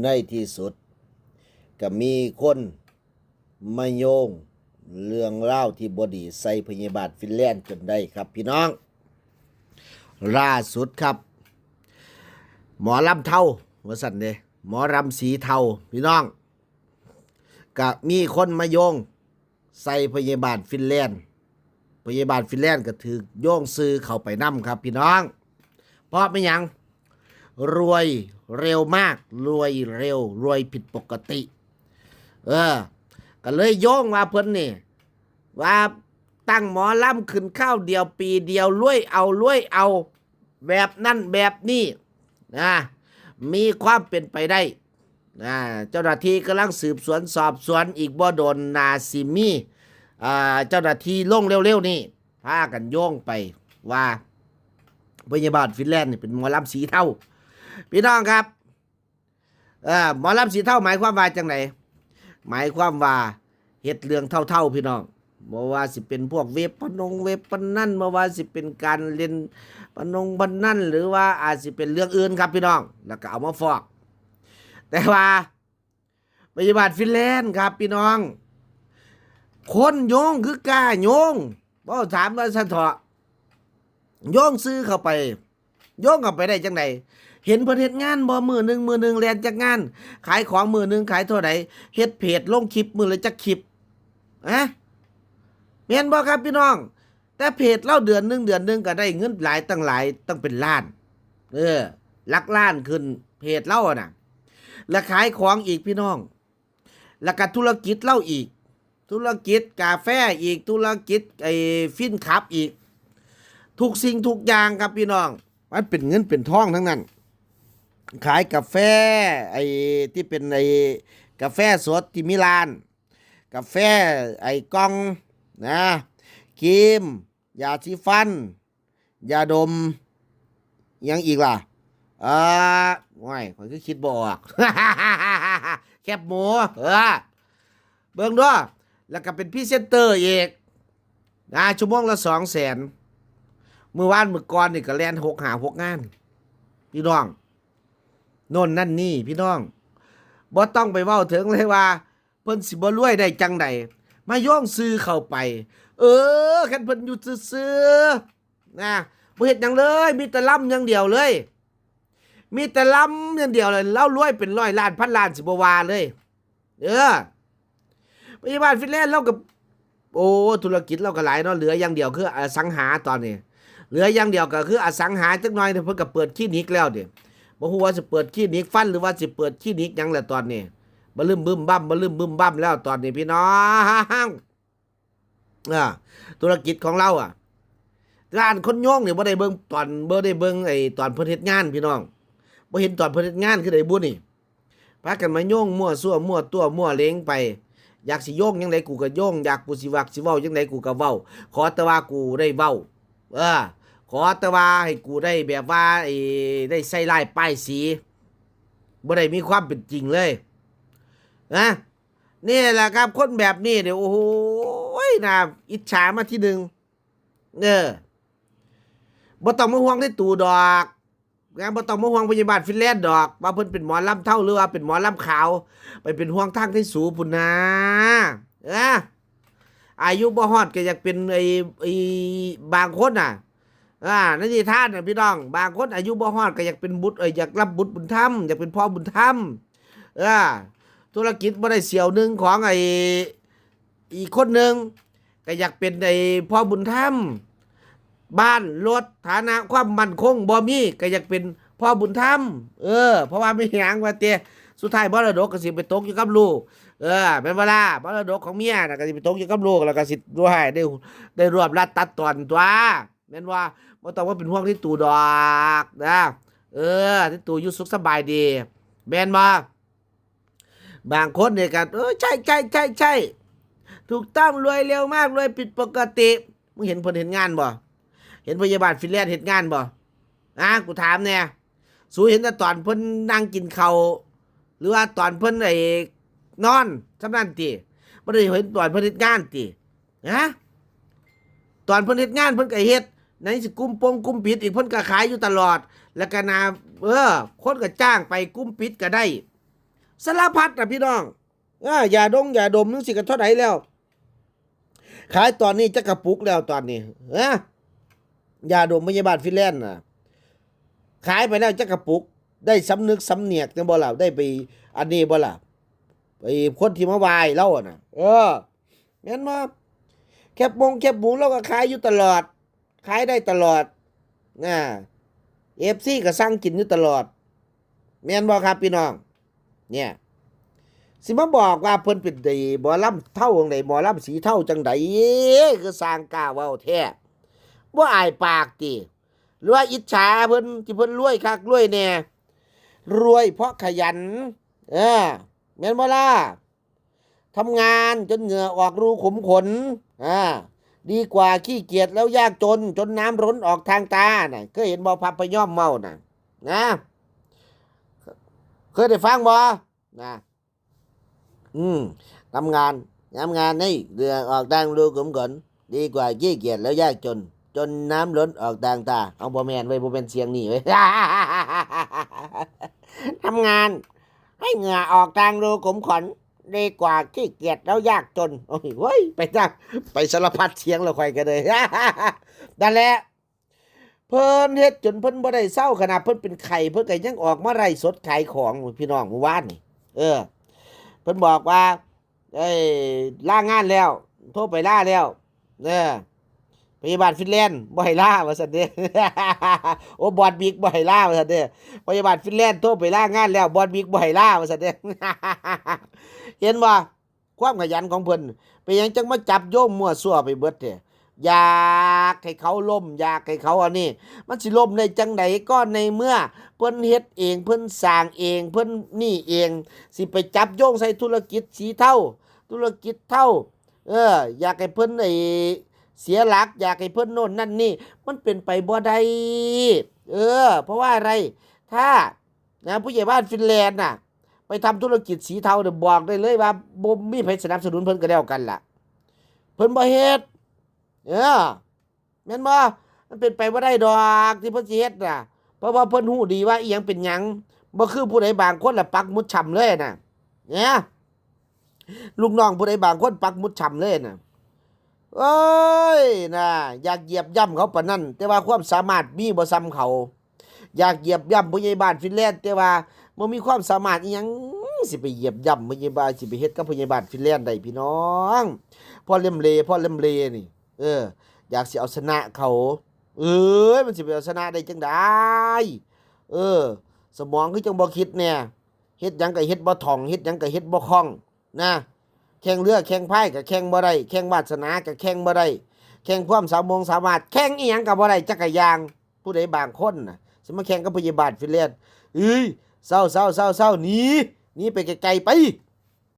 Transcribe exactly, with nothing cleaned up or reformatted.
ในที่สุด ก็มีคนมาโยงเรื่องราวที่บ่ดีใส่พยาบาลฟินแลนด์จนได้ครับพี่น้อง ล่าสุดครับ หมอลำเทาว่าซั่นเด้ หมอลำสีเทาพี่น้อง ก็มีคนมาโยงใส่พยาบาลฟินแลนด์ พยาบาลฟินแลนด์ก็ถืกโยงชื่อเข้าไปนำครับพี่น้อง เพราะเป็นหยัง รวยเร็วมาก รวยเร็ว รวยผิดปกติ เออ ก็เลยโยงว่าเพิ่นนี่ ว่าตั้งหมอลำขึ้นคราวเดียวปีเดียว รวยเอา รวยเอา แบบนั้นแบบนี้นะ มีความเป็นไปได้นะ เจ้าหน้าที่กำลังสืบสวนสอบสวน อีกบ่โดนน่าสิมี อ่า เจ้าหน้าที่ลงเร็วๆนี่ พากันโยงไปว่า พยาบาลฟินแลนด์นี่เป็นหมอลำสีเทา พี่น้องครับ เอ่อ หมอลำสีเทาหมายความว่าจังได หมายความว่าเฮ็ดเรื่องเทาๆพี่น้อง บ่ว่าสิเป็นพวกเว็บพนงเว็บพนัน บ่ว่าสิเป็นการเล่นพนงพนัน หรือว่าอาจสิเป็นเรื่องอื่นครับพี่น้อง แล้วก็เอามาฟอก แต่ว่าพยาบาลฟินแลนด์ครับพี่น้อง คนโยงคือกล้าโยง เว้าถามว่าซั่นเถาะ โยงชื่อเข้าไป โยงเข้าไปได้จังใด เห็นเพิ่นเฮ็ดงานบ่ มื้อหนึ่งมื้อหนึ่งแล่นจักงาน ขายของมื้อหนึ่งขายเท่าใด เฮ็ดเพจลงคลิปมื้อละจักคลิป อะ แม่นบ่ครับพี่น้อง แต่เพจลาวเดือนหนึ่งเดือนหนึ่งก็ได้เงินหลายตั้งหลาย ตั้งเป็นล้าน เออ หลักล้านขึ้นเพจลาวอะน่ะ แล้วขายของอีกพี่น้อง แล้วก็ธุรกิจลาวอีก ธุรกิจกาแฟอีก ธุรกิจไอ้ฟินคลับอีก ทุกสิ่งทุกอย่างครับพี่น้อง มันเป็นเงินเป็นทองทั้งนั้น ขายกาแฟ ไอ้ที่เป็นไอ้กาแฟสดที่มีร้าน กาแฟ ไอ้กล่องนะ ครีม ยาสีฟัน ยาดม หยังอีกล่ะ เออ โอ้ย ข้อยคือคิดบ่ออก แคบหมู เออ เบิ่งเด้อ แล้วก็เป็นพรีเซนเตอร์อีกนะ ชั่วโมงละสองแสน มื้อวานมื้อก่อนนี่ก็แล่นหกห้าหกงาน พี่น้อง โน่นนั่นนี่พี่น้อง บ่ต้องไปเว้าถึงเลยว่า เพิ่นสิบ่รวยได้จังใด มาโยงชื่อเข้าไป เออ คันเพิ่นอยู่ซื่อๆนะ บ่เฮ็ดหยังเลย มีแต่ลำอย่างเดียวเลย มีแต่ลำอย่างเดียวเลย ลาวรวยเป็นร้อยล้านพันล้านสิบ่ว่าเลย เออ พยาบาลฟินแลนด์ลาวก็ โอ้ ธุรกิจลาวก็หลายเนาะ เหลืออย่างเดียวคืออสังหาตอนนี้ เหลืออย่างเดียวก็คืออสังหาจักหน่อยเนี่ย เพิ่นก็เปิดคลินิกแล้วเด้ บ่ฮู้ว่าสิเปิดคลินิกฟันหรือว่าสิเปิดคลินิกหยังแหละตอนนี้ บ่ลืมบึ้มบั้ม บ่ลืมบึ้มบั้มแล้วตอนนี้พี่น้อง อ่า ธุรกิจของลาวอะ ร้านคนโยงนี่บ่ได้เบิ่งตอน บ่ได้เบิ่งไอ้ตอนเพิ่นเฮ็ดงานพี่น้อง บ่เห็นตอนเพิ่นเฮ็ดงานคือใดบุนี่ พากันมาโยงมั่วซั่วมั่วตั๋วมั่วเหลงไป อยากสิโยงจั่งใดกูก็โยง อยากกูสิวักสิเว้าจั่งใดกูก็เว้า ขอแต่ว่ากูได้เว้า เออ ขอแต่ว่าให้กูได้แบบว่า ไอ้ ได้ใส่ร้ายป้ายสี บ่ได้มีความเป็นจริงเลย นะ นี่แหละครับ คนแบบนี้เนี่ย โอ้โห น่าอิจฉามาทีหนึ่ง เออ บ่ต้องมาห่วงในตู่ดอก นะ บ่ต้องมาห่วงพยาบาลฟินแลนด์ดอก ว่าเพิ่นเป็นหมอลำเทาหรือว่าเป็นหมอลำขาว ไปเป็นห่วงทางไทสูพุ้นนา เออ อายุบ่ฮอดก็อยากเป็นไอ้ ไอ้ บางคนน่ะ อ่า ในนิทานน่ะพี่น้อง บางคนอายุบ่ฮอดก็อยากเป็นบุตร เอ้ย อยากรับบุตรบุญธรรม อยากเป็นพ่อบุญธรรม เออ ธุรกิจบ่ได้เสี้ยวหนึ่งของไอ้ อีกคนหนึ่ง ก็อยากเป็นไอ้พ่อบุญธรรม บ้าน รถ ฐานะ ความมั่นคงบ่มี ก็อยากเป็นพ่อบุญธรรม เออ เพราะว่ามีหยังว่าติ สุดท้ายมรดกก็สิไปตกอยู่กับลูก เออ แม่นบ่ล่ะ มรดกของเมียน่ะก็สิไปตกอยู่กับลูก แล้วก็สิด้วย ได้ ได้รวบรัดตัดตอนตั๊ว แม่นบ่ บ่ต้องมาเป็นห่วงไทตู่ดอกนะ เออ ไทตู่อยู่สุขสบายดี แม่นบ่ บางคนเนี่ยก็ เออ ใช่ ใช่ ใช่ ใช่ ถูกต้อง รวยเร็วมาก รวยผิดปกติ มึงเห็นเพิ่นเฮ็ดงานบ่ เห็นพยาบาลฟินแลนด์เฮ็ดงานบ่ อ่ะ กูถามแหน่ สูเห็นแต่ตอนเพิ่นนั่งกินข้าว หรือว่าตอนเพิ่นไอ้นอน ส่ำนั้นติ บ่ได้เห็นตอนเพิ่นเฮ็ดงานติ ฮะ ตอนเพิ่นเฮ็ดงานเพิ่นก็เฮ็ด ไหนสิกลุ่มปงกลุ่มปิดอีก เพิ่นก็ขายอยู่ตลอด แล้วก็น่า เออ คนก็จ้างไป กลุ่มปิดก็ได้ สารพัดนะพี่น้อง อ่ายาดงยาดมจั่งซี้ก็เท่าใดแล้ว ขายตอนนี้จักกระปุกแล้วตอนนี้ ฮะ ยาดมพยาบาลฟินแลนด์น่ะ ขายไปแล้วจักกระปุก ได้สำนึกสำเนียกจั่งบ่ล่ะ ได้ไปอันนี้บ่ล่ะ ไอ้คนที่มาไหว้ลาวน่ะ เออ แม่นบ่ แคบมงแคบหมูลาวก็ขายอยู่ตลอด ขายได้ตลอด นะ เอฟซีก็สั่งกินอยู่ตลอด แม่นบ่ครับพี่น้อง เนี่ย สิมาบอกว่าเพิ่นเป็นไอ้หมอลำเทาจั่งใด หมอลำสีเทาจั่งใด คือสร้างกล้าเว้าแท้ บ่อายปากติ หรือว่าอิจฉาเพิ่น ที่เพิ่นรวยคักรวยแน่ รวยเพราะขยัน เออ แม่นบ่ล่ะ ทำงานจนเหงื่อออกรูขุมขน อ่า ดีกว่าขี้เกียจแล้วยากจน จนน้ำล้นออกทางตาน่ะ เคยเห็นบ่ พระพยอมเว้าน่ะ นะ เคยได้ฟังบ่ นะ อืม ทำงาน ทำงานนี่เหงื่อออกทางรูขุมขน ดีกว่าขี้เกียจแล้วยากจน จนน้ำล้นออกทางตา เอา บ่แม่นเว้ย บ่แม่นเสียงนี่เว้ย ทำงาน ให้เหงื่อออกทางรูขุมขน ดีกว่าขี้เกียจแล้วยากจน โอ้ยเว้ย ไปจ้ะ ไปสารพัดเสียงแล้วข่อยก็เลย นั่นแหละ เพิ่นเฮ็ดจนเพิ่นบ่ได้เซา ขนาดเพิ่นเป็นไข้ เพิ่นก็ยังออกมาไลฟ์สดขายของ พี่น้อง เมื่อวานนี่ เออ เพิ่นบอกว่า เอ้ย ลางานแล้ว โทรไปลาแล้ว เออ พยาบาลฟินแลนด์บ่ให้ลา ว่าซั่นเด้ โอ้ บอสบิ๊กบ่ให้ลา ว่าซั่นเด้ พยาบาลฟินแลนด์โทรไปลางานแล้ว บอสบิ๊กบ่ให้ลา ว่าซั่นเด้ เห็นบ่ ความขยันของเพิ่น เป็นหยังจั่งมาจับโยงมั่วซั่วไปเบิดแท้ อยากให้เขาล้ม อยากให้เขาอันนี้ มันสิล้มได้จั่งใด ก็ในเมื่อเพิ่นเฮ็ดเอง เพิ่นสร้างเอง เพิ่นนี่เอง สิไปจับโยงใส่ธุรกิจสีเทา ธุรกิจเทา เออ อยากให้เพิ่นไอ้เสียหลัก อยากให้เพิ่นโน่นนั่นนี่ มันเป็นไปบ่ได้ เออ เพราะว่าอะไร ถ้า นะ ผู้ใหญ่บ้านฟินแลนด์น่ะ ไปทำธุรกิจสีเทาเนี่ย บอกได้เลยว่าบ่มีไผสนับสนุนเพิ่นก็แล้วกันล่ะ เพิ่นบ่เฮ็ด เออ แม่นบ่ มันเป็นไปบ่ได้ดอกที่เพิ่นสิเฮ็ดน่ะ เพราะว่าเพิ่นฮู้ดีว่าอีหยังเป็นหยัง บ่คือผู้ใดบางคนล่ะปักหมุดช่ำเลยน่ะ เนี่ย ลูกน้องผู้ใดบางคนปักหมุดช่ำเลยน่ะ เอ้ย น่ะ อยากเหยียบย่ำเขาปานนั้น แต่ว่าความสามารถมีบ่ส่ำเขา อยากเหยียบย่ำผู้ใหญ่บ้านฟินแลนด์ แต่ว่าบ่มีความสามารถอีหยัง สิไปเหยียบย่ำผู้ใหญ่บ้าน สิไปเฮ็ดกับผู้ใหญ่บ้านฟินแลนด์ได้พี่น้อง พอเล่มเล พอเล่มเลนี่ เออ อยากสิเอาชนะเขา เอ้ย มันสิไปเอาชนะได้จั่งใด เออ สมองคือจั่งบ่คิดแน่ เฮ็ดหยังก็เฮ็ดบ่ถ่อง เฮ็ดหยังก็เฮ็ดบ่คล่อง นะ แข่งเรือแข่งพายก็แข่งบ่ได้ แข่งวาสนาก็แข่งบ่ได้ แข่งความสามงสามารถ แข่งอีหยังก็บ่ได้จักอย่าง ผู้ใดบางคนน่ะ สิมาแข่งกับผู้ใหญ่บ้านฟินแลนด์ เอ้ย เซา เซา เซา เซา หนี หนีไปไกลๆ ไป